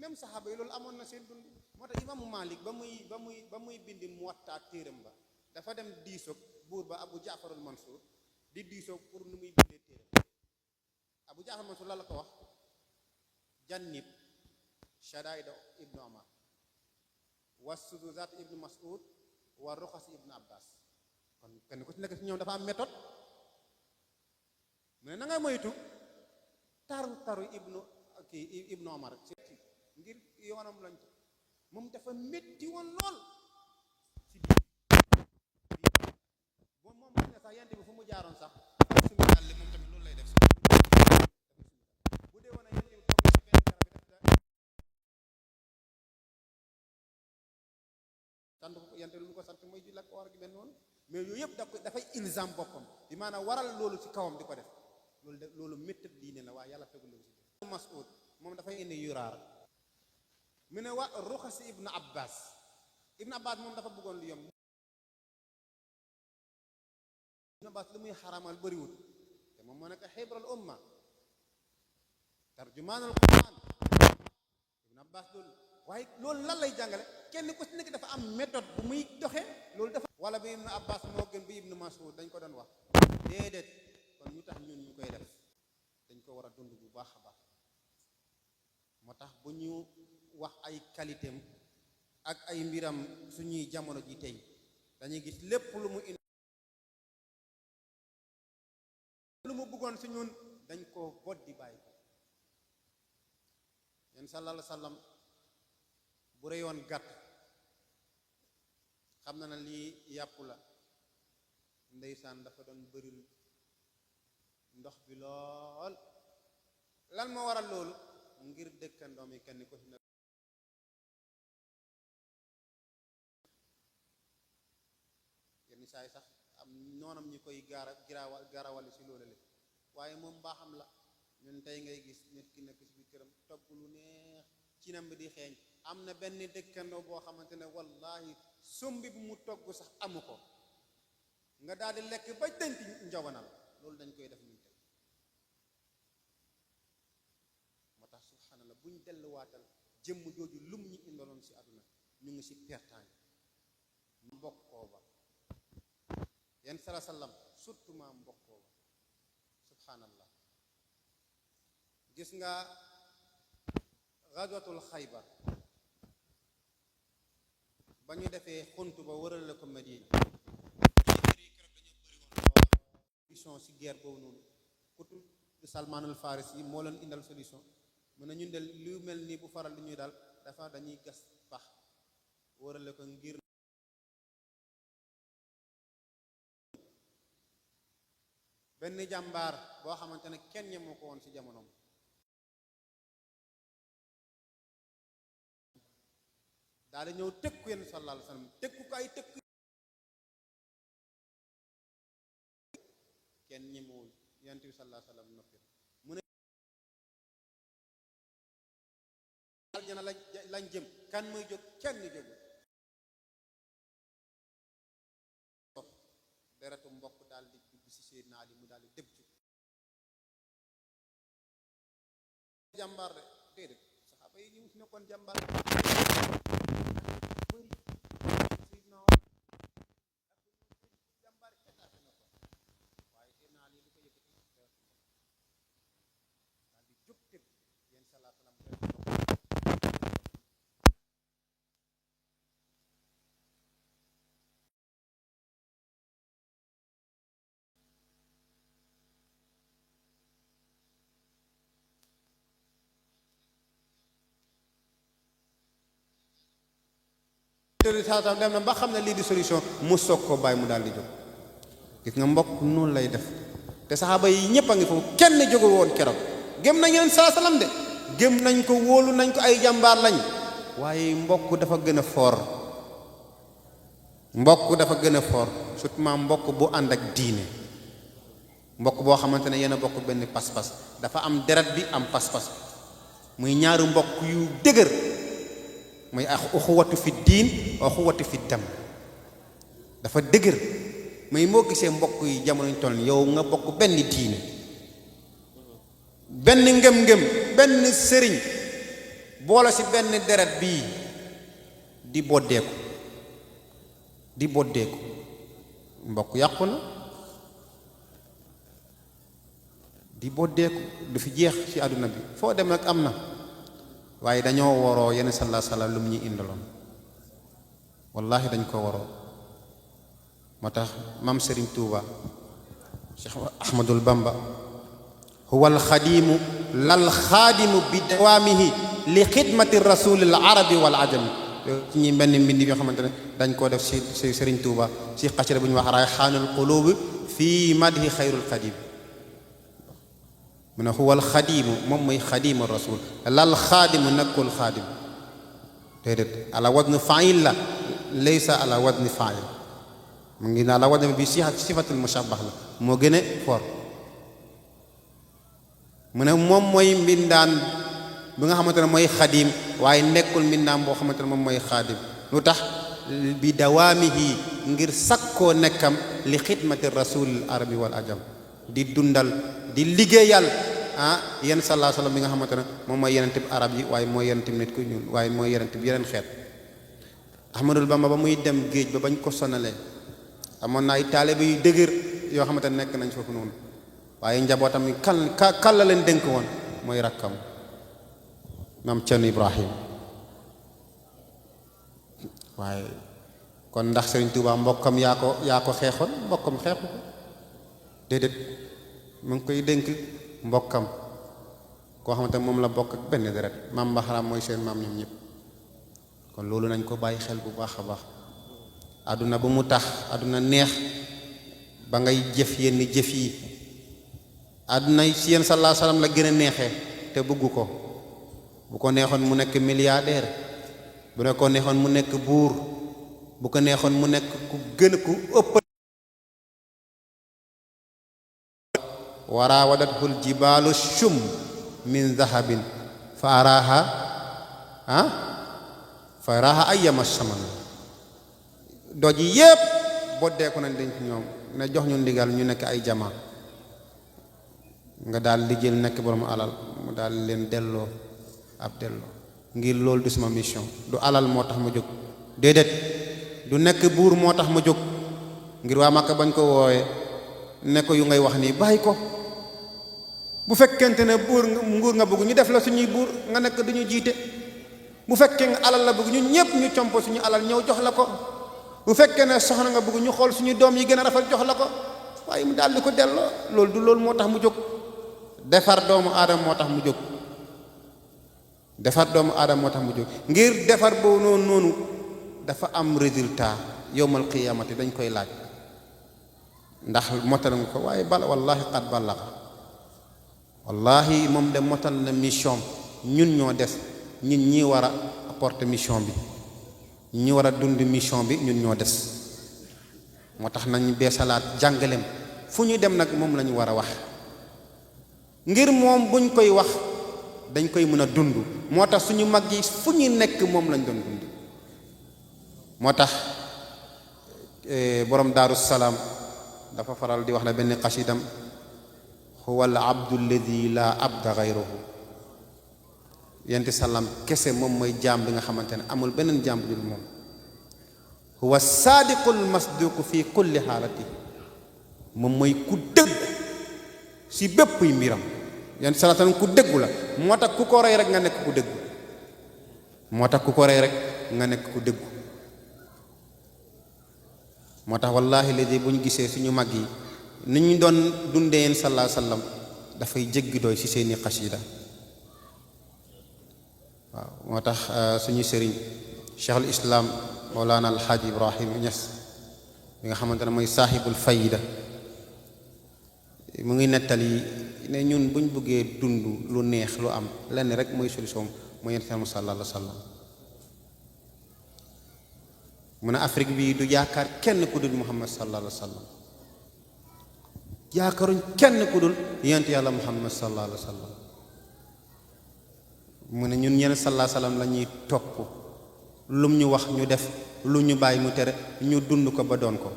[SPEAKER 3] même saxaaba yi loolu amoon na seen dund. moo tax imaamu Malik ba muy bindi Muwatta téeram ba dafa dem diisoog buur ba Abu Jaafarul Mansuur di diisoog pour nu muy bindee téeram. Abu Jaafar Mansuur la ko wax jannib shadaida ibnu Omar wa suduzat ibnu Mas'ud wa ruxas ibnu Abbas. kon kenn ku ci nekk ci ñoom dafa am méthode. mais na nga moytu taru ibnu Omar ngir yoonam lañ ko moom dafa métti woon lool ci biir boo moom lañ ne sax yent bi fu mu jaaroon sax sumi dàll moom tamit loolu lay def bu dee woon a yent bi toog ci benn garab bi def sant ko yent lu mu ko sant mooy julli ak koor gi benn woon. mais yooyu yëpp dafay ilzam boppam bi maanaam waral loolu ci kawam di ko def loolu méthode diine la waaye yàlla tegul loolu ci Mas'ud moom dafay indi yuraar mu ne wa ruxasi ibnu Abbas moom dafa bëggoon lu yomb. ibnu Abbas lu muy xaramal bëriwul te moom moo nekk xibral umma tarjumaanul Qur'an. ibnu Abbas waaye loolu lan lay jàngale kenn ku ci nekk dafa am méthode bu muy doxe loolu dafa wala bi ibnu Abbas moo gën bi ibnu Mas'ud dañ ko doon wax déedéet. kon ñu tax ñun ñu koy def dañ ko war a dund bu baax a baax. moo tax bu ñu wax ay qualité am ak ay mbiram suñuy jamono ji tey dañuy gis lépp lu mu indi lu mu bëggoon si ñun dañ ko bot di bàyyi ko. yéen sallallahu alayhi wa sallam bu reyoon gàtt xam na lii yàpp la ndeysaan dafa doon bëril ndox bi lool. lan moo waral loolu ngir dëkkandoom yi kenn ko ci nekk yenn saa yi sax am noonam ñi koy garawali si loolu la waaye moom mbaaxam la. ñun tey ngay gis nit ki nekk si biir këram togg lu neex cinam bi di xeeñ. am na benn dëkkandoo boo xamante ne wallahi sombi bu mu togg sax amu ko nga daal di lekk ba tënk njogonal loolu dañ koy def ñun tey moo tax subhanallah buñ delluwaatal jëmm jooju lum ñu indaloon si àdduna ñu ngi si pertaange mbokkoo ba yenn sala sallam surtout ma mbokkoo ba subhanallah gis nga gazwatul Xaybar ba ñu defee xunt ba wërale ko Madina solution si guerre boobu noonu ku tudd Salman al Farisi moo leen indal solution mu ne ñun de lu mel nii bu faral di ñuy daal dafa dañuy gas pax wërale ko ngir benn jàmbaar boo xamante ne kenn ñemoo ko woon ci jamonoom daal di ñëw tëkku yenn sallallahu alayhi wa sallam tëkku ko ay tëkku kenn ñemewul yonent bi sallallahu alayhi wa sallam noppi mu ne aljana lañ jëm kan muy jóg kenn jógu deretu mbokk daal di dugg ci Seydina Ali mu daal di dëb ci jàmbaar de déedéet saxaaba yi ñu nekkoon jàmbaar bëri Seydina jàmbaar ketaate na ko waaye Seydina Ali lu ko yëkkati daal di jóg tëb yéen salaa salaam dem na ba xam ne lii di solution mu soog koo bàyyi mu daal di jóg gis nga mbokk noonu lay def te saxaaba yi ñëpp a ngi foofu kenn jógul woon keroog gëm nañ leen saa salaam de gëm nañ ko wóolu nañ ko ay jàmbaar lañ waaye mbokk dafa gën a foor mbokk dafa gën a foor surtout ma mbokk bu ànd ak diine mbokk boo xamante ne yéen a bokk benn pas-pas dafa am deret bi am pas-pas muy ñaari mbokk yu dëgër mooy uxuwatu fi diin uxuwatu fi dam dafa dëgër mooy moo gisee mbokk yi jamono ñu toll yow nga bokk benn diine benn ngëm-ngëm benn sëriñ boole ci benn deret bii di boddeeku mbokk yàqu na di boddeeku du fi jeex ci àdduna bi foo dem nag am na waaye dañoo waroo yenn sallallahu alayhi wa sallam lu mu ñu indaloon wallahi dañ ko waroo moo tax mam Serigne Touba Cheikh Ahmadul Bamba huwa alxadimu lal xaadimu bi dawaamihi li xidmati rasulil arabi wal ajami ci ñi benn mbind yoo xamante ne dañ koo def si Serigne Touba si xasida bu ñu wax rayxaanul qulubi fii madhi xayrul xadim mu ne huwal xadimu moom mooy xadimu rasul lal xaadimu nekkul xaadim déedéet ala wadni fail la laysa ala wadni fail mu ngi na ala wadni bi sifatul mushabbah la moo gën a fort mu ne moom mooy mbindaan bi nga xamante ne mooy xadim waaye nekkul mbindaan boo xamante ne moom mooy xaadim lu tax bi dawaamihi ngir sakkoo nekkam li xidmati rasulil arabi wal ajam di dundal di liggéeyal yenn sallallahu alayhi wasallam bi nga xamante ne moom mooy yeneen tib arab yi waaye mooy yeneen tib nit ku ñuul waaye mooy yeneen tib yeneen xeet Ahmadul Bamba ba muy dem géej ba bañ ko sonalee amoon na ay taalibe yu dëgër yoo xamante ne nekk nañ foofu noonu waaye njabootam yi kan la leen dénk woon mooy rakkam maam Cerno Ibrahim waaye kon ndax Serigne Touba mbokkam yaa ko xeexoon mbokkam xeexu ko déedéet mu ngi koy dénk mbokkam koo xamante ne moom la bokk ak benn deret maam Mahram mooy seen maam ñoom ñëpp kon loolu nañ ko bàyyi xel bu baax a baax àdduna bu mu tax àdduna neex ba ngay jëf yenn jëf yi àdduna si yéen sallallahu alayhi wasallam la gën a neexee te bëgg ko bu ko neexoon mu nekk milliardaire bu ne ko neexoon mu nekk buur bu ko neexoon mu nekk ku gën ku ëpp waraawadathu ljibaalu shum min zahabin fa araaha ayyama saman doj yépp boddeeku nañ dañ ci ñoom ne jox ñu ndigal ñu nekk ay jamaa nga daal di jël nekk borom alal mu daal leen delloo ab delloo ngir loolu du sama mission du alal moo tax ma jóg déedéet du nekk buur moo tax ma jóg ngir waa Makka bañ ko woowee ne ko yu ngay wax nii bàyyi ko bu fekkente ne buur nguur nga bëgg ñu def la suñuy buur nga nekk duñu jiite bu fekkee nga alal la bëgg ñun ñëpp ñu compo suñu alal ñëw jox la ko bu fekkee ne soxna nga bëgg ñu xool suñu doom yi gën a rafet jox la ko waaye mu daal di ko delloo loolu du loolu moo tax mu jóg defar doomu aadama moo tax mu jóg defar doomu aadama moo tax mu jóg ngir defar boobu noonu dafa am résultat yowmal qiyaamati dañ koy laaj ndax motal nga ko waaye bala wallahi qad ballaga wallahi moom de motal na mission ñun ñoo des ñun ñi war a apporter mission bi ñi war a dund mission bi ñun ñoo des moo tax nañ beesalaat jàngaleem fu ñu dem nag moom la ñu war a wax ngir moom buñ koy wax dañ koy mën a dund moo tax suñu mag yi fu ñu nekk moom lañ doon dund moo tax borom daaru salaam dafa faral di wax ne benn xasidam huwa al abdu alladi la abda gayruhu yenti salaam kese moom mooy jaam bi nga xamante ne amul beneen jaam bu dul moom huwa saadiqul masduqu fi kulli xaalati moom mooy ku dëgg si bépp mbiram yenti salaam ku dëggu la moo tax ku ko rey rek nga nekk ku dëgg moo tax ku ko rey rek nga nekk ku dëggu moo tax wallahi léegi bu ñu gisee suñu mag yi ni ñu doon dundee yeen sallallahu alayhi wasallam dafay jéggi doy ci seeni xasida waaw moo tax suñu sëriñ cheikhul islam mawlana alxaaji ibrahima Ñas bi nga xamante ne mooy saaxibul fayda mu ngi nettali ne ñun buñ bëggee dund lu neex lu am lenn rek mooy solution mooy yeen sallallahu alayhi wasallam mu ne Afrique bi du yaakaar kenn ku dul Muhammad sallallahu alayhi wa sallam yaakaaruñ kenn ku dul yonent yàlla Muhammad sallallahu alayhi wa sallam mu ne ñun ñeneen sallallahu alayhi wa sallam la ñuy topp lum ñu wax ñu def lu ñu bàyyi mu tere ñu dund ko ba doon ko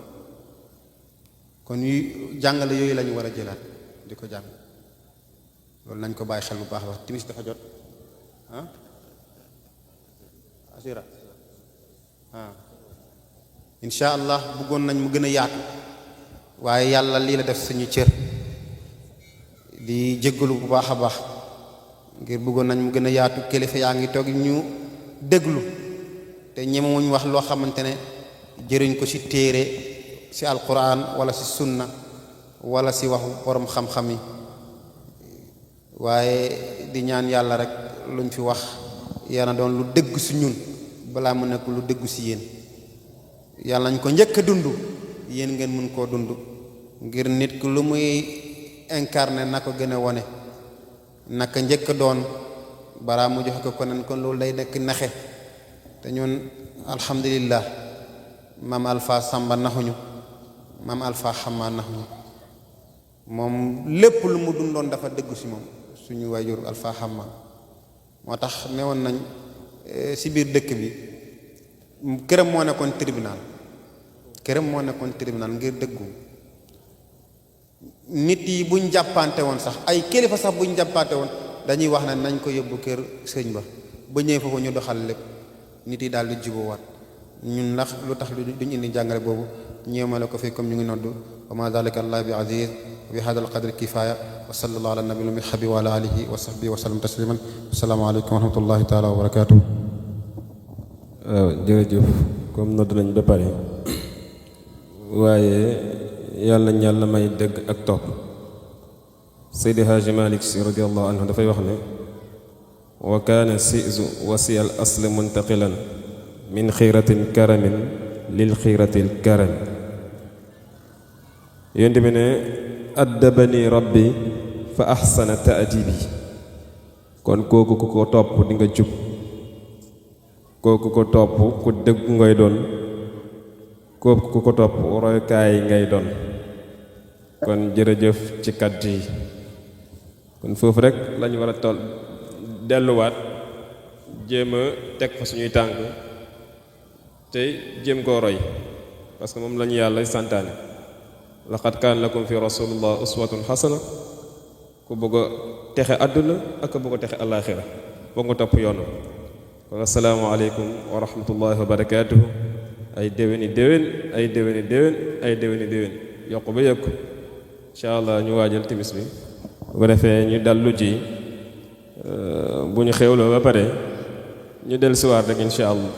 [SPEAKER 3] kon yu jàngale yooyu la ñu war a jëlaat di ko jàng loolu nañ ko bàyyi xel bu baax wax timis dafa jot ah asira incha allah bëggoon nañ mu gën a yaatu waaye yàlla lii la def suñu cër di jéggalu bu baax a baax ngir bëggoon nañ mu gën a yaatu kilifa yaa ngi toog ñu déglu te ñemewuñ wax loo xamante ne jëriñ ko ci téere ci alquran wala ci sunna wala ci waxu borom xam-xam yi waaye di ñaan yàlla rek luñ fi wax yàlla doon lu dëgg ci ñun balaa mu nekk lu dëggu ci yéen yàlla nañ ko njëkk a dund yéen ngeen mun koo dund ngir nit ku lu muy incarné na ko gën a wone naka njëkk a doon balaa mu joxe ko koneen kon loolu day nekk naxe te ñun alhamdulillah maam Alpha Samba naxuñu maam Alpha Xama naxuñu moom lépp lu mu dundoon dafa dëggu ci moom suñu waajur Alpha Xama moo tax newoon nañ ci biir dëkk bi këram moo nekkoon tribunal ngir dëggu nit yi buñ jàppante woon sax ay kilifa sax buñ jàppante woon dañuy wax ne nañ ko yóbbu kër sëñ ba ñëwee foofu ñu doxal lépp nit yi daal di jubuwaat ñun ndax lu tax duñ indi jàngale boobu ñeemale ko fi comme ñu ngi noddu wa ma zalika allah bi aziz bi hadal qadri kifaya wa sallallahu ala nabi lumi habi wa ala alihi wa sahbihi wa sallam tasliman assalaamu aleykum wa rahmatullahi taala wa barakatuh
[SPEAKER 4] waaw jërëjëf comme nodd nañ ba pare waaye yàlla nañ yàlla may dëgg ak topp Seydi Haaji Malik Si radiyallahu anhu dafay wax ne wa kaana sizu wasiyal asl muntaqilan min xiiratin karamin lil xiiratil karami yonent bi ne addabani rabbi fa ahsana ta'dibi kon kooku ku ko topp di nga jub kooku ko topp ku dëgg ngay doon kooku ku ko topp roykaay ngay doon kon jërëjëf ci kàddu yi kon foofu rek lañu war a toll delluwaat jéem a teg fa suñuy tànk tey jéem koo roy parce que moom lañu yàlla santaane laqad kaana lakum fi rasulillah uswatun xasana ku bëgg a texe àdduna ak ku bëgg a texe alaaxira boo nga topp yoonu kon asalaamaaleykum wa rahmatullahi wa barakaatuhu ay déwéni déwén ay déwéni déwén ay déwéni déwén yokk ba yokk incha allah ñu waajal timis bi bu ko defee ñu dallu ji bu ñu xewloo ba pare ñu dellusiwaat rek incha allah